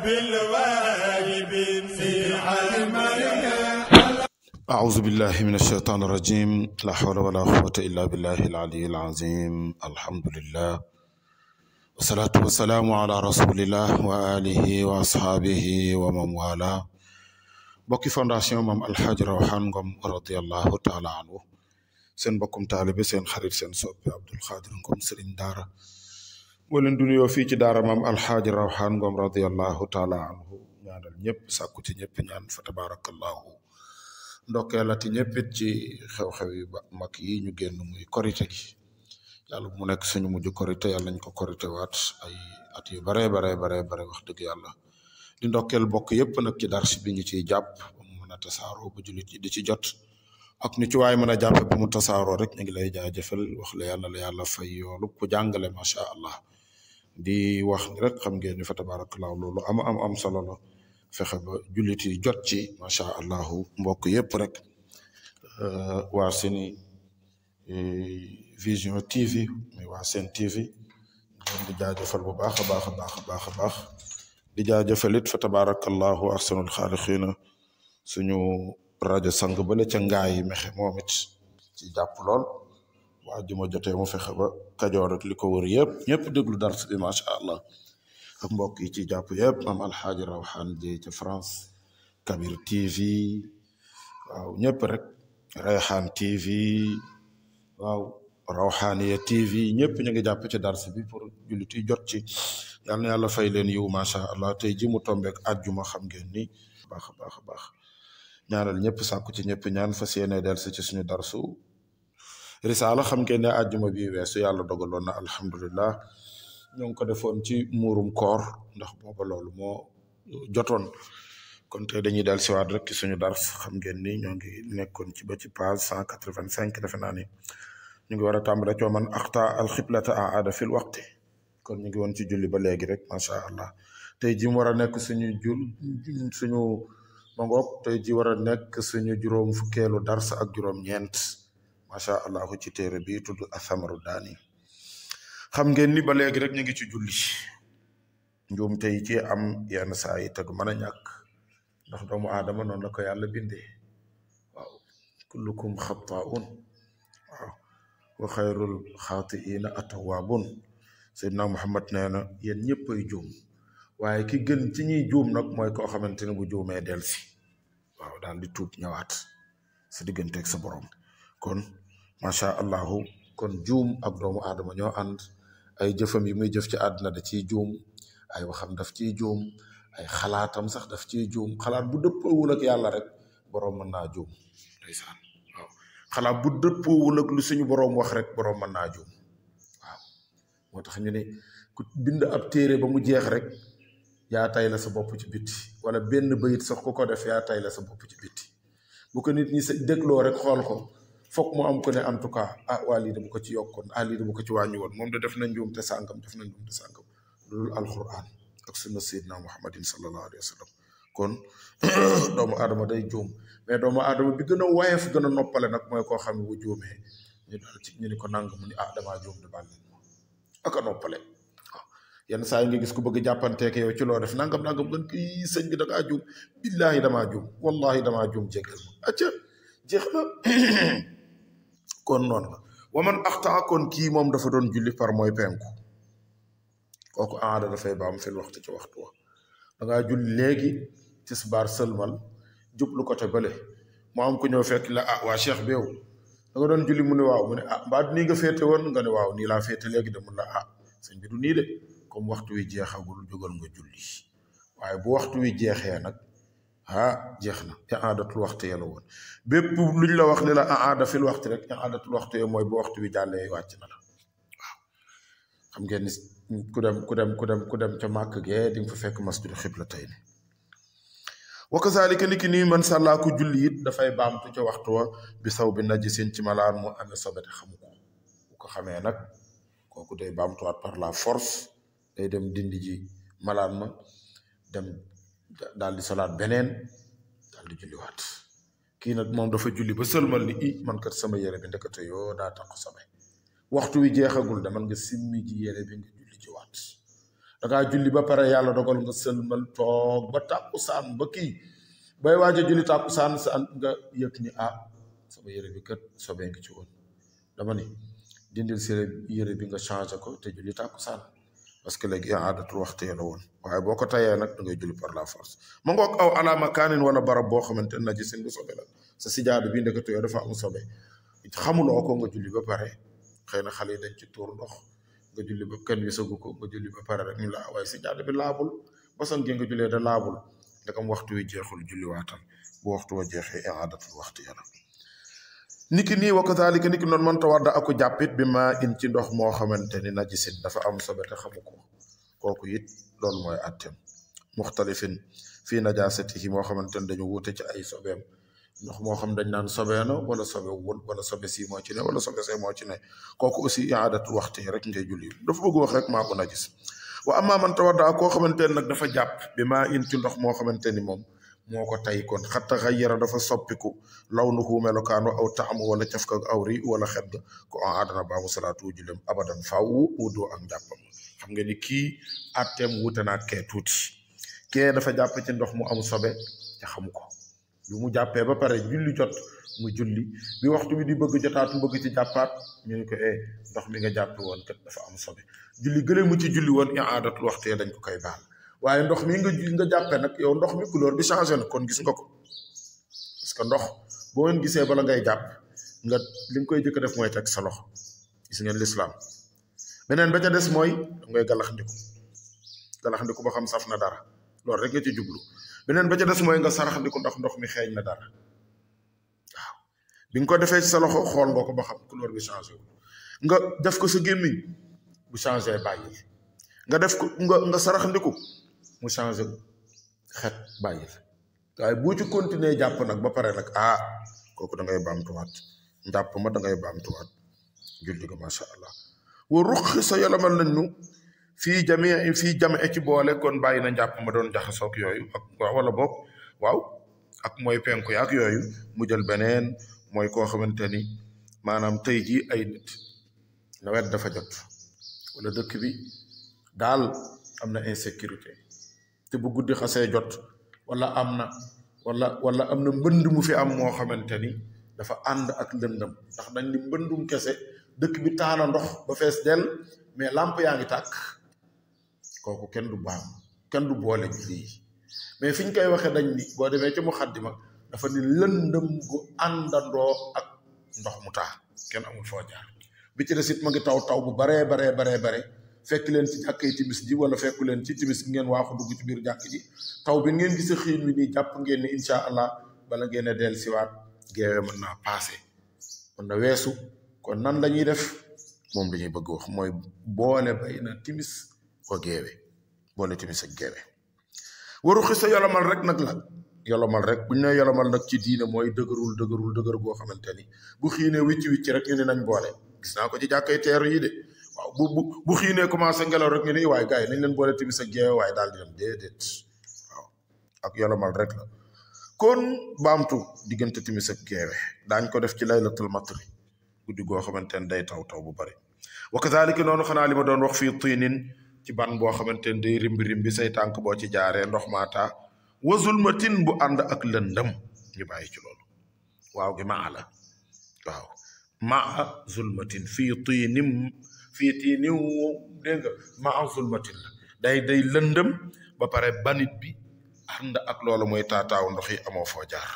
بالواجب في المريم. أعوذ بالله من الشيطان الرجيم لا حول ولا قوة إلا بالله العلي العظيم الحمد لله والصلاة والسلام على رسول الله وآله وأصحابه ومن والاه bokki fondation Mame Alhaji Rawhan Ngom radiyallahu taala anhu seen bokkum taalibe seen xarit seen soppe Abdul Xaadir Ngom Serigne Daara moo leen du nuyoo fii ci Daara Mame Alhaji Rawhan Ngom radiyallahu taala anhu ñaanal ñëpp sàkku ci ñëpp ñaan fa tabarakallahu ndokkeelati ñëppit ci xew-xew yu mag yi ñu génn muy korite gi yàlla mu nekk suñu mujj korite yàlla ñu ko korite waat ay at yu bare wax dëgg yàlla di ndokkeel bokk yëpp nag ci dars bi ñu ciy jàpp ba mu mën a tasaaroo ba jullit yi di ci jot ak ni ci waay mën a jàppe ba mu tasaaroo rek ñu ngi lay jaajëfal wax la yàlla fay yoolu ku jàngale macha allah di wax ni rek xam ngeen ni fa tabarakallahu loolu am solo la fexe ba jullit yi jot ci macha allahu mbokk yëpp rek waa seeni vision TV muy waa seen TV ñoom di jaajëfal bu baax a baax di jaajëfalit fa tabarakallahu ahsanul xaaliqiina suñu rajo sang bale ca ngaay mexe moom it ci jàpp lool waa juma jotee mu fexe ba Kajoor rek li ko wër yëpp ñëpp déglu dars bi macha allah ak mbokk yi ci jàpp yëpp Mame Alhaji Rawhan ji ca France Kabir TV waaw ñëpp rek Rayhan TV waaw Rawhaniya TV ñëpp ñu ngi jàpp ci dars bi pour jullit yi jot ci yal na yàlla fay leen yiw macha allah tey ji mu tombeek àjjuma xam ngeen ni baax a baax ñaanal ñëpp sàkku ci ñëpp ñaan fas yéene delsi ci suñu darsu risaala xam ngeen ne àjjuma bi weesu yàlla dogaloon na alhamdulillah ñoo ngi ko defoon ci muurum koor ndax booba loolu moo jotoon kon tey dañuy del siwaat rek ci suñu dars xam ngeen ni ñoo ngi nekkoon ci ba ci page 185 defe naa ni ñu ngi war a tàmbale coo man axta alxiblata aada fil waqti kon ñu ngi woon ci julli ba léegi rek macha allah tey ji mu war a nekk suñu mangoog tey ji war a nekk suñu juróom fukkeelu dars ak juróom-ñeent macha allah ci téere bi tudd Athamaru Daani xam ngeen ni ba léegi rek ñu ngi ci julli njuum tey ci am yenn saa yi te du mën a ñàkk ndax doomu aadama noonu la ko yàlla bindee waaw kullukum xataun waaw wa xayrul xaatiina atawaabun Seydina Muhammad nee na yéen ñëpp ay juum waaye ki gën ci ñuy juum nag mooy koo xamante ne bu juumee del si waaw daal di tuub ñëwaat sa digganteeg sa borom kon macha allahu kon juum ak doomu aadama ñoo ànd ay jëfam yi muy jëf ci àdduna da ciy juum ay waxam daf ciy juum ay xalaatam sax daf ciy juum xalaat bu dëppoowul ak yàlla rek borom mën naa juum ndeysaan waaw xalaat bu dëppoowul ak lu suñu borom wax rek borom mën naa juum waaw moo tax ñu ne ku bind ab téere ba mu jeex rek yaa tay la sa bopp ci bitti wala benn bayit sax ku ko def yaa tay la sa bopp ci bitti bu ko nit ñi sa dégloo rek xool ko foog mu am ko ne en tout cas waa lii dama ko ci yokkoon lii dama ko ci wàññi woon moom de def na njuum te sàngam loolu alquran ak sunna sayyidina muhammadin sallallahu alayhi wa sallam kon doomu aadama day juum mais doomu aadama bi gën a wayef gën a noppale nag mooy koo xam ne bu juumee ñu ni ko nang mu ni damaa juum de baal leen ak a noppale waaw yenn saa yi nga gis ku bëgg jàppanteek yow ci loo def nangam gën kii sëñ bi da ngaa juum billahi damaa juum wallahi damaa juum jégal ma acca jeex na kon noonu la waman axtaa kon kii moom dafa doon julli par mooy penku kooku aada dafay baam fil waxtu ci waxtu wa dangaa julli léegi tisbaar sëlmal jublu côté bële mu am ku ñëw fekk la waa cheikh bi yow da nga doon julli mu ne waaw mu ne mbaa nii nga féete woon nga ne waaw nii laa féete léegi de mun la sëñ bi du nii de comme waxtu wi jeexagul jógal nga julli waaye bu waxtu wi jeexee nag jeex na aadatul waxtu ya la woon bépp luñ la wax ne la aada fil waxtu rek aadatul waxtu ya mooy bu waxtu wi jàllee wàcc na la waaw xam ngeen ni ku dem ca màkk gee di nga fa fekk masjidu xiblatayni wa kazalika ni ki nii man sàllaa ku julli it dafay baamtu ca waxtu wa bi saw bi najisin ci malaan mu amee sobete xamu ko bu ko xamee nag kooku day baamtuwaat par la force day dem dindi ji malaan ma dem daal di solaat beneen daal di julliwaat kii nag moom dafa julli ba sëlmal ni man kat sama yére bi ndekete yoo daa tax sobe waxtu wi jeexagul demal nga simmi ji yére bi nga julli ci waat da ngaa julli ba pare yàlla dogal nga sëlmal toog ba tàkkusaan ba kii bay waaj a julli tàkkusaan sa nga yëg ni sama yére bi kat sobee ngi ci woon dama ni dindil si yére bi nga changé ko te julli tàkkusaan parce que léegi aadatul waxtu la woon waaye boo ko tayee nag da ngay julli par la force ma ngoog aw ala makaanin wala barab boo xamante ne najisin bu sobe la sa sijaada bi ndekete yoo dafa am sobe xamuloo ko nga julli ba pare xëy na xale yi dañ ci tuur ndox nga julli ba kenn wisagu ko nga julli ba pare rek ñu la waaye sijaada bi laabul basan gi nga jullee da laabul ndekam waxtu wi jeexul julli waatal bu waxtu wa jeexee aadatul waxtu la niki nii wa kazalika niki noonu man tawadda aku jàppit bi ma in ci ndox moo xamante ni najisin dafa am sobe te xamu ko kooku it loolu mooy attem muxtalifin fii najasatihi moo xamante ni dañu wuute ci ay sobeem ndox moo xam dañ naan sobee na wala sobe wul wala sobe si moo ci ne wala sobe see moo ci ne kooku aussi iaadatul waxtu rek ngay julli dafa bëgg wax rek maa ko najis wa amma man tawadda koo xamante ne nag dafa jàpp bi maa in ci ndox moo xamante ni moom moo ko tay kon xatta xayyara dafa soppiku lawnuhu melokaanu aw taamu wala cafka aw ri wala xet ga ko en adana baamu salaatu julem abadan faaw wuddoo ak njàppam xam nga ni kii atteem wuute naa kee tuuti kee dafa jàpp ci ndox mu am sobe te xamu ko bi mu jàppee ba pare julli jot mu julli bi waxtu bi di bëgg jotaat mu bëgg ci jàppaat ñu ne ko ndox mi nga jàppe woon kat dafa am sobe julli gële mu ci julli woon iaadatul waxtu dañ ko koy baal waaye ndox mi nga jàppe nag yow ndox mi couleur bi changé na kon gis nga ko parce que ndox boo ngeen gisee bala ngay jàpp nga li nga koy jëkk def mooy teg sa loxo gis ngeen lislaam beneen ba ca des mooy ngay galaxndiku ba xam saf na dara loolu rek nga ci jublu beneen ba ca des mooy nga saraxndiku ndax ndox mi xeeñ na dara waaw bi nga ko defee ci sa loxo xool nga ko ba xam couleur bi changé wu nga def ko sa gémmiñ bu changé bàyyi nga def ko nga saraxndiku mu changé xet bàyyi waaye boo ci continuer jàpp nag ba pare nag kooku da ngay baamtuwaat njàpp ma da ngay baamtuwaat julli ga macha allah wa ruqi sa yolamal nañ ñu fii jamee ci boole kon bàyyi na njàpp ma doon jaxasoog yooyu ak wala boog waaw ak mooy penku yaak yooyu mu jël beneen mooy koo xamante ni maanaam tey jii ay nit nawet dafa jot wala dëkk bi daal am na insécurité te bu guddi xasee jot wala am na mbënd mu fi am moo xamante ni dafa ànd ak lëndëm ndax dañ ni mbëndum kese dëkk bi taana ndox ba fees dell mais lamp yaa ngi tàkk kooku kenn du boole julli yi mais fi ñu koy waxee dañ ni boo demee ci muxaddima dafa ni lëndëm gu àndandoo ak ndox mu taa kenn amul foo jaar bi ci des it ma ngi taw bu baree fekk leen ci jàkkay timis ji wala fekku leen ci timis ngeen waaxu dugg ci biir jàkk ji taw bi ngeen gis xiin wi nii jàpp ngeen ni incha allah bala ngeen a del siwaat geewe mën naa passé mën na weesu kon nan la ñuy def moom dañuy bëgg wax mooy boole bay na timis ko geewe boole timis ak geewe waru xisa yolomal rek nag la yolomal rek buñ ne yolomal nag ci diine mooy dëgër goo xamante ni bu xiinee wicc rek ñu ne nañ boole gis naa ko ci jàkkay teeru yi de waaw bu xiinee commencé ngelaw rek ñu ne waaye gars yi nañ leen boole timis ak geewe waaye daal di dem déedéet waaw ak yolomal rek la kon baamtu diggante timis ak geewe daañ ko def ci laylatul matri guddi goo xamante ne day taw bu bari wa kazalika noonu xanaa li ma doon wax fii tiinin ci ban boo xamante ne day rimbi say tànk boo ci jaaree ndox maata wa zulmatin bu ànd ak lëndëm ñu bàyyi ci loolu waaw gi maa la waaw maa zulmatin fii tiinim dégg nga maa zulmatin la day lëndëm ba pare banit bi ànd ak loolu mooy taataaw ndox yi amoo foo jaar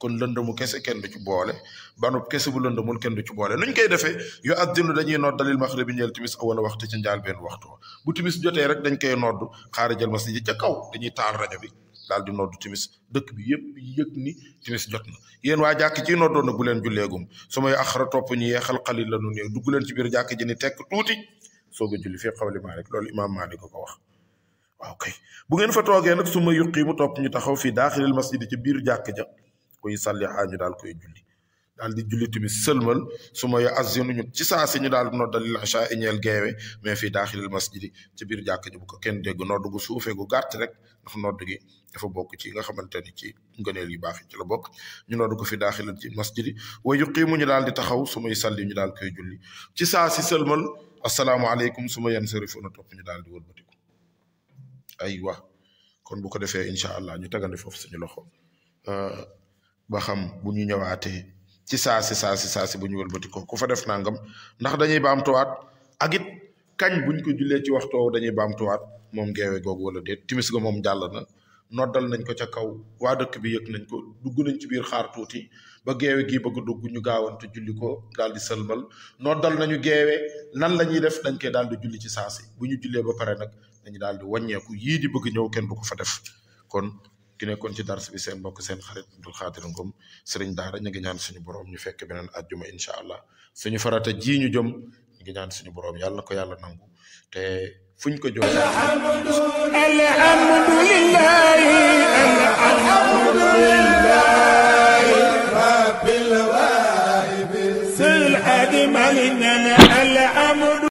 kon lëndëmu kese kenn du ci boole banub kese bu lëndëmul kenn du ci boole nuñ koy defee yu addinu dañuy nodd dalil maxribi ñeel timis awala waxtu ci njaal benn waxtu bu timis jotee rek dañ koy nodd xaarijal masjid ca kaw dañuy taal rajo bi daal di noddu timis dëkk bi yëpp yëg ni timis jot na yéen waa jàkk ci noddoon nag bu leen julleegum su may axara topp ñu yeexal xalil la nu néew dugg leen ci biir jàkk ji ni tekk tuuti soog a julli fii xawli Maalik loolu imaam Maalik ko wax waaw kay bu ngeen fa toogee nag su ma yuqi mu topp ñu taxaw fii daaxilil masjid ci biir jàkk ja koy salli ñu daal koy julli daal di julli timis sëlmal su ma yu azinu ñu ci saa si ñu daal di noddal lil isha ñeel geewe mais fii daaxilil masjid ci biir jàkk ji bu ko kenn dégg nodd gu suufee gu gàtt rek ndax nodd gi dafa bokk ci nga xamante ni ci ngëneel yu baax ci la bokk ñu nodd ko fi daaxilil ci masjid wa yuqimu ñu daal di taxaw su may salli ñu daal koy julli ci saa si sëlmal asalaamaaleykum su ma yan sarifu na topp ñu daal di wëlbatiku aywa kon bu ko defee incha allah ñu tegandi foofu suñu loxo ba xam bu ñu ñëwaatee ci saasi bu ñu wëlbati ko ku fa def nangam ndax dañuy baamtuwaat ak it kañ buñ ko jullee ci waxtu woowu dañuy baamtuwaat moom geewe googu wala déet timis ga moom jàll na noddal nañ ko ca kaw waa dëkk bi yëg nañ ko dugg nañ ci biir xaar tuuti ba geewe gii bëgg dugg ñu gaawante julli ko daal di sëlmal noddal nañu geewe nan la ñuy def dañ koy daal di julli ci saasi bu ñu jullee ba pare nag dañu daal di wàññeeku yii di bëgg ñëw kenn du ko fa def kon ki nekkoon ci dars bi seen mbokk seen xarit Abdul Xaadir Ngom sëriñ daara ñu ngi ñaan suñu borom ñu fekk beneen àjjuma incha allah suñu farata ji ñu jëm ñu ngi ñaan suñu borom yàlla na ko yàlla nangu te fuñ ko jox alhamdulillah